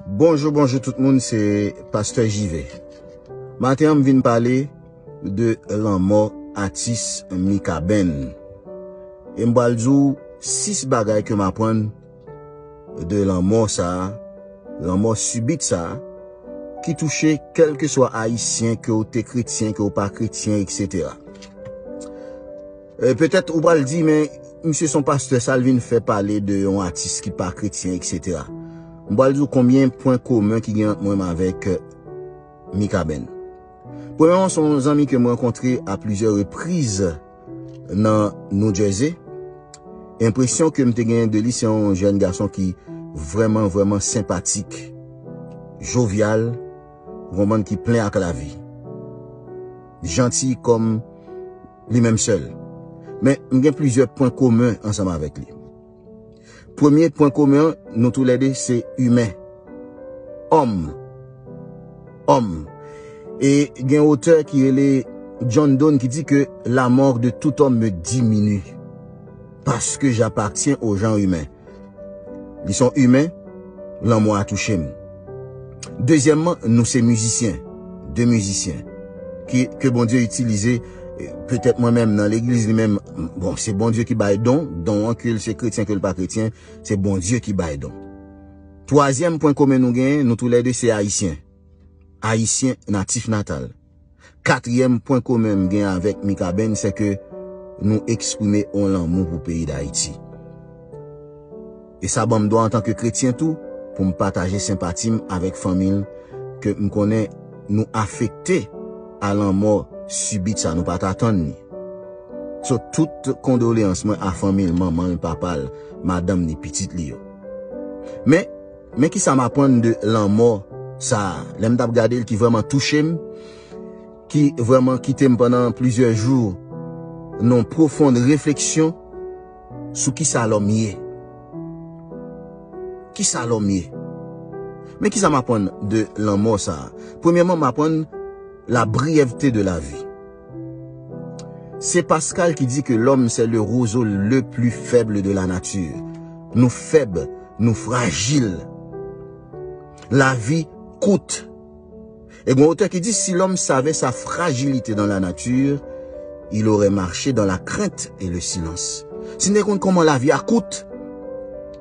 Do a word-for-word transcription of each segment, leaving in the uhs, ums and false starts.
Bonjou, bonjou tout moun, se Pastè Jive. Maten an, m vin pale de lanmò atis Mikaben. E m pral di w sis bagay ke m aprann de lanmò sa a, lanmò sibit sa a, ki touche kèlkeswa Ayisyen, ke w te kretyen, ke w pa kretyen, etsetera. E petèt ou pral di, men misye se yon pastè, sa l vin fè pale de yon atis ki pa kretyen, etsetera. M pral di w konbyen pwen komen ki gen ant mwen menm avèk Mikaben. Premyèman, se yon zanmi ke m rankontre a plizyè repriz nan New Jersey. Enpresyon ke m te genyen de li, se yon jèn gason ki vrèman, vrèman senpatik, jovyal, ou konprann, ki plen ak lavi. Janti kòm li menm sèl. Men, m gen plizyè pwen komen ansanm avèk li. Premye pwen komen an, nou toulède se imen. Òm. Òm. E gen otè ki rele John Donne ki di ke la mort de tout homme me diminue parce que j'appartiens au genre humain. Li se yon imen, lanmò a touche m. Dezyèmman, nou se mizisyen. De mizisyen. Ki, ke Bondye itilize, eh, petèt mwen menm nan legliz li menm, bon, se Bondye ki bay don, don an, ke l se kretyen, ke l pa kretyen, se Bondye ki bay don. Twazyèm pwen komen nou genyen, nou toulède se Ayisyen. Ayisyen natif natal. Katriyèm pwen komen m gen avèk Mikaben, se ke nou eksprime yon lanmou pou peyi Dayiti. E sa ban m dwa antanke kretyen tou, pou m pataje senpati m avèk fanmi l, ke m konnen nou afekte a lanmò sibit sa, nou pa t atann li. So, tout kondoleyans mwen a fanmi l, manman l, papa l, madanm li, pitit li yo. Men, men kisa m aprann de lanmò sa a, lè m t ap gade l ki vrèman touche m, ki vrèman kite m pandan plizyè jou nan yon pwofon refleksyon sou kisa lòm ye. Kisa lòm ye? Men kisa m aprann de lanmò sa a? Premyèman, m aprann la brièveté de la vie. Se Pascal ki di ke l'homme c'est le roseau le plus faible de la nature. Nou fèb, nou frajil. Lavi kout. E gen otè ki di, si l'homme savait sa fragilité dans la nature, il aurait marché dans la crainte et le silence. Si n te konn kòman lavi a kout,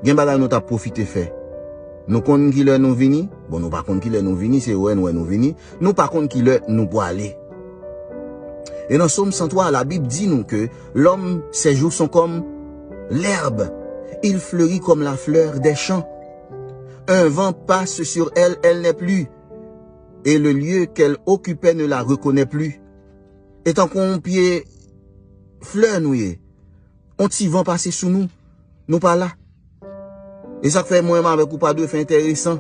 gen bagay nou t ap pwofite fè. Nou konn ki lè nou vini? Bon, nou pa konn ki lè nou vini, se wè n wè nou vini. Nou pa konn ki lè nou pwale. E nan Sòm san twa, Labib di nou ke l'homme, ses jours sont comme l'herbe. Il fleurit comme la fleur des champs. Un vent passe sur elle, elle n'est plus. Et le lieu qu'elle occupait ne la reconnaît plus. E tankou yon pye flè nou ye. Yon ti van pase sou nou, nou pa la. E sa k fè mwen menm avèk ou pa dwe fè enteresan.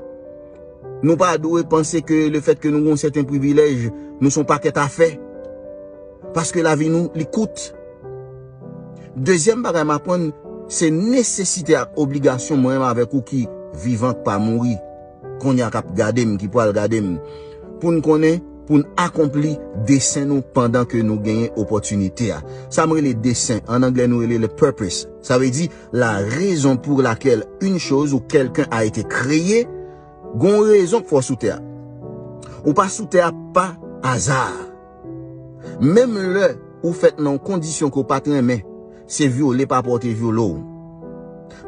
Nou pa dwe panse ke lefèt ke nou gen yon sèten privilèj, nou se yon pakèt afè. Paske lavi nou, li kout. Dezyèm bagay m aprann, se nesesite ak obligasyon mwen menm avèk ou ki vivan, k pa mouri, kounye a k ap gade m, ki pral gade m, pou n konnen, pou n akonpli desen nou pandan ke nou genyen opòtinite a. Sa m rele desen, an anglè nou rele le purpose. Sa vle di la raison pour laquelle une chose ou quelqu'un a été créé. Gon rezon k fè w sou tè a. Ou pa sou tè a pa aza. Menm lè ou fèt nan yon kondisyon ke w pa t renmen, se vyole papa w te vyole w.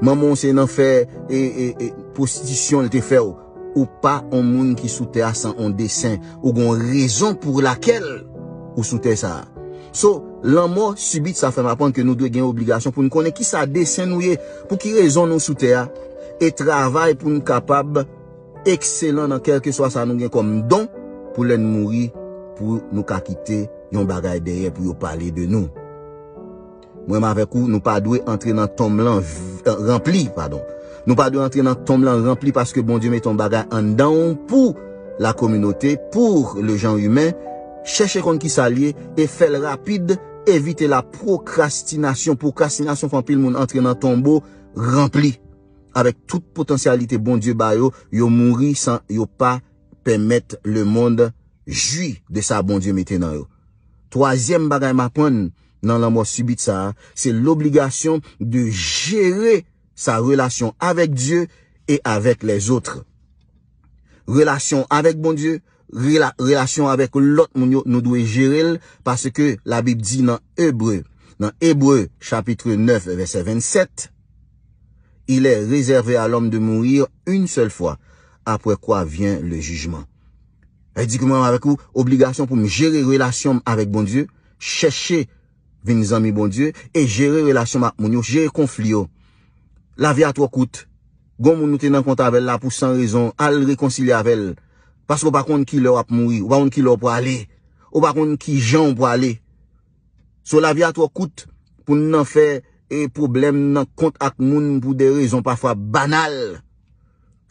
Manman w se nan fè e, e, e, pwostitisyon l te fè w. Ou pa yon moun ki sou tè a san yon desen. Ou gon rezon pou lakèl ou sou tè sa a. So, lanmò sibit sa fè m aprann ke nou dwe gen obligasyon pou n konnen kisa desen nou ye, pou ki rezon nou sou tè a, e travay pou n kapab ekselan nan kèlkeswa sa nou gen kòm don, pou lè n mouri, pou nou ka kite yon bagay dèyè pou yo pale de nou. Mwen menm avèk ou, nou pa dwe antre nan tonm lan v-, ranpli, padon. Nou pa dwe antre nan tonm lan ranpli paske Bondye mete yon bagay anndan w pou la kominote, pou le genre humain. Chèche konn kisa l ye e fè l rapid, evite la pwokrastinasyon. Pwokrastinasyon fè anpil moun antre nan tonbo ranpli. Avèk tout potansyalite Bondye ba yo, yo mouri san yo pa pèmèt lemonn jwi de sa Bondye mete nan yo. Twazyèm bagay m aprann nan lanmò sibit sa a, se lobligasyon de jere sa relasyon avèk Dye e avèk lèzòt. Relasyon avèk Bondye, rela- relasyon avèk lòt moun yo, nou dwe jere l, paske Labib di nan Ebre, nan Ebre chapit nèf, vèsè vennsèt, Il est réservé à l'homme de mourir une seule fois, après quoi vient le jugement. Sa vle di ke mwen avèk ou, obligasyon pou m jere relasyon m avèk Bondye, chèche vin zanmi Bondye, e jere relasyon m ak moun yo, jere konfli yo. Lavi a twò kout. Gon moun ou te nan kont avè l la pou san rezon, al rekonsilye avè l. Paske w pa konn ki lè w ap mouri, ou pa konn ki lè w prale, ou pa konn ki jan w prale. So lavi a twò kout pou n nan fè e pwoblèm nan kont ak moun pou de rezon pafwa banal.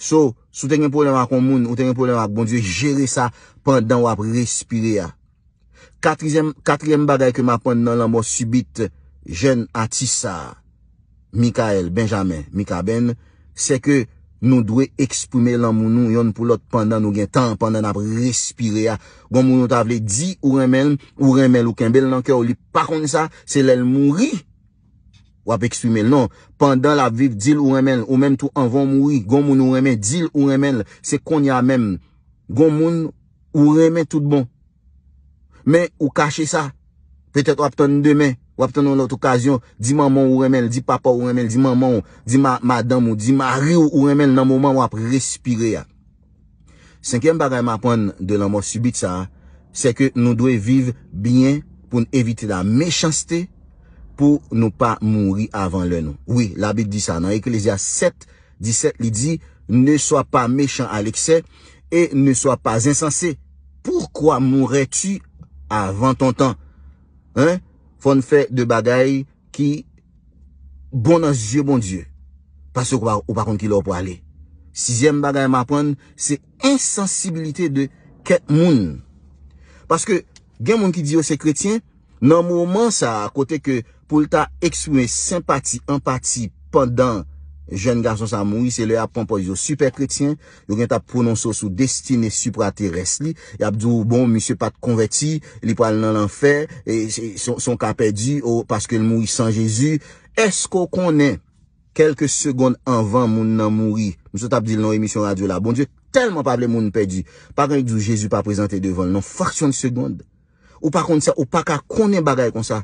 So, si w te gen pwoblèm ak yon moun, ou te gen pwoblèm ak Bondye, jere sa pandan w ap respire a. Katriyèm, katriyèm bagay ke m aprann nan lanmò sibit jèn atis sa a, Michael Benjamin, Mikaben, se ke nou dwe eksprime lanmou nou yonn pou lòt pandan nou gen tan, pandan n ap respire a. Gon moun ou ta vle di ou renmen l, ou renmen l, ou kenbe l nan kè w, li pa konn sa, se lè l mouri w ap eksprime l. Non, pandan l ap viv, di l ou renmen l, ou menm tou anvan w mouri, gon moun ou renmen, di l ou renmen l, se kounye a menm. Gon moun ou renmen tout bon. Men ou kache sa. Petèt w ap tann demen, w ap tann yon lòt okazyon. Di manman w ou renmen l, di papa w ou renmen l, di manman w, di ma- madanm ou, di mari w ou renmen l nan moman w ap respire a. Senkyèm bagay m aprann de lanmò sibit sa a, se ke nou dwe viv byen pou n evite la mechanste, pou nou pa mouri avan lè nou. Wi, Labib di sa nan Eklezyas sèt, disèt, li di, Ne sois pas méchant à l'excès et ne sois pas insensé. Pourquoi mourrais-tu avant ton temps? Hein? Fò n fè de bagay ki bon nan zye Bondye. Paske ou pa, ou pa konn ki lè w prale. Sizyèm bagay m aprann, se ensansibilite de kèk moun. Paske gen moun ki di yo se kretyen, nan moman sa a, kote ke pou l ta eksprime senpati, anpati pandan jèn gason sa a mouri, se lè y ap pran pòz yo sipè kretyen, yo gen t ap pwononse w sou destine sipraterès li, y ap di w, bon, misye pa t konvèti, li pral nan lanfè, e se se- se yon ka pèdi, o, paske l mouri san Jezi. Èske w konnen, kèlke segonn anvan moun nan mouri, m sot ap di l nan yon emisyon radyo la, Bondye tèlman pa vle moun pèdi, pa gen ki di w Jezi pa prezante devan l, nan fraksyon de segonn. Ou pa konn sa, ou pa ka konnen bagay konsa.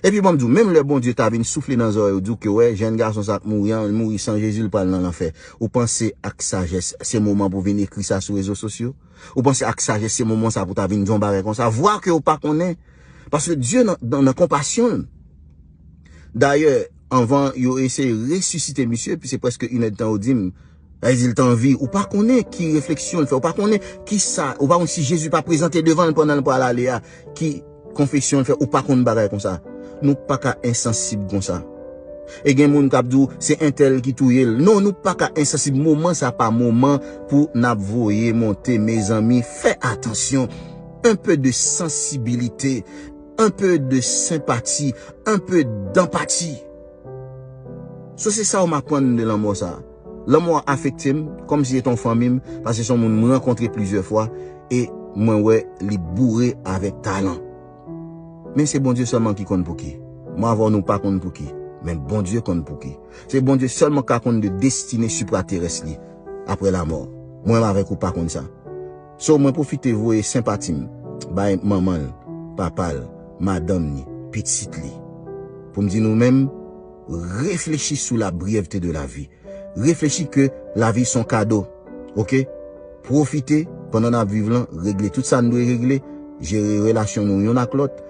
Epi ban m di w, menm lè Bondye ta vin soufle nan zòrèy ou, di w ke wè, jèn gason sa k mouri an, l mouri san Jezi, l pral nan lanfè. Ou panse ak sajès, se moman pou vin ekri sa sou rezo sosyo? Ou panse ak sajès, se moman sa pou ta vin di yon bagay konsa? Vwa ke ou pa konnen. Paske Dye nan, nan, nan konpasyon l. Dayè, anvan yo eseye resisite misye, epi se prèske inèdtan yo di m, sa vle di l t an vi. Ou pa konnen ki refleksyon l fè, ou pa konnen ki sa, ou pa konn si Jezi pa prezante devan l pandan l pral ale a, ki konfesyon l fè, ou pa konn bagay konsa. Nou pa ka ensansib konsa. E gen moun k ap di w, se entèl ki touye l. Non, nou pa ka ensansib. Moman sa pa moman pou n ap voye monte, mezanmi. Fè atansyon. Un peu de sensibilité, un peu de sympathie, un peu d'empathie. So se sa w m aprann de lanmò sa. Lanmò a afekte m, kòmsi se t on fanmi m, paske se yon moun m rankontre plizyè fwa, e mwen wè li boure avèk talan. Men se Bondye sèlman ki konn pou ki. Mwen avè w nou pa konn pou ki, men Bondye konn pou ki. Se Bondye sèlman ka konn de destine sipraterès li apre lamò. Mwen avèk ou pa konn sa. So mwen pwofite voye senpati m bay manman l, papa l, madanm ni, pitit li. Pou m di nou menm, reflechi sou la brièvte de la vi. Reflechi ke lavi se yon kado. Oke? Pwofite pandan n ap viv lan, regle tout sa n dwe regle, jere relasyon nou yonn ak lòt,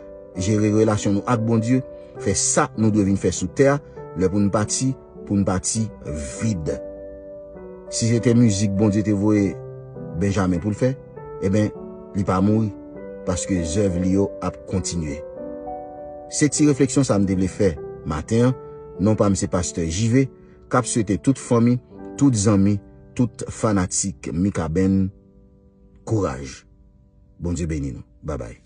jere relasyon nou ak Bondye, fè sa nou dwe vin fè sou tè a, lè pou n pati, pou n pati vid. Si se te mizik Bondye te voye Benjamen pou l fè, ebyen, li pa mouri, paske zèv li yo ap kontinye. Se ti refleksyon sa m te vle fè maten an. Non pa m se pastè Jive, k ap swete tout fanmi, tout zanmi, tout fanatik Mikaben kouraj. Bondye beni nou. Babay.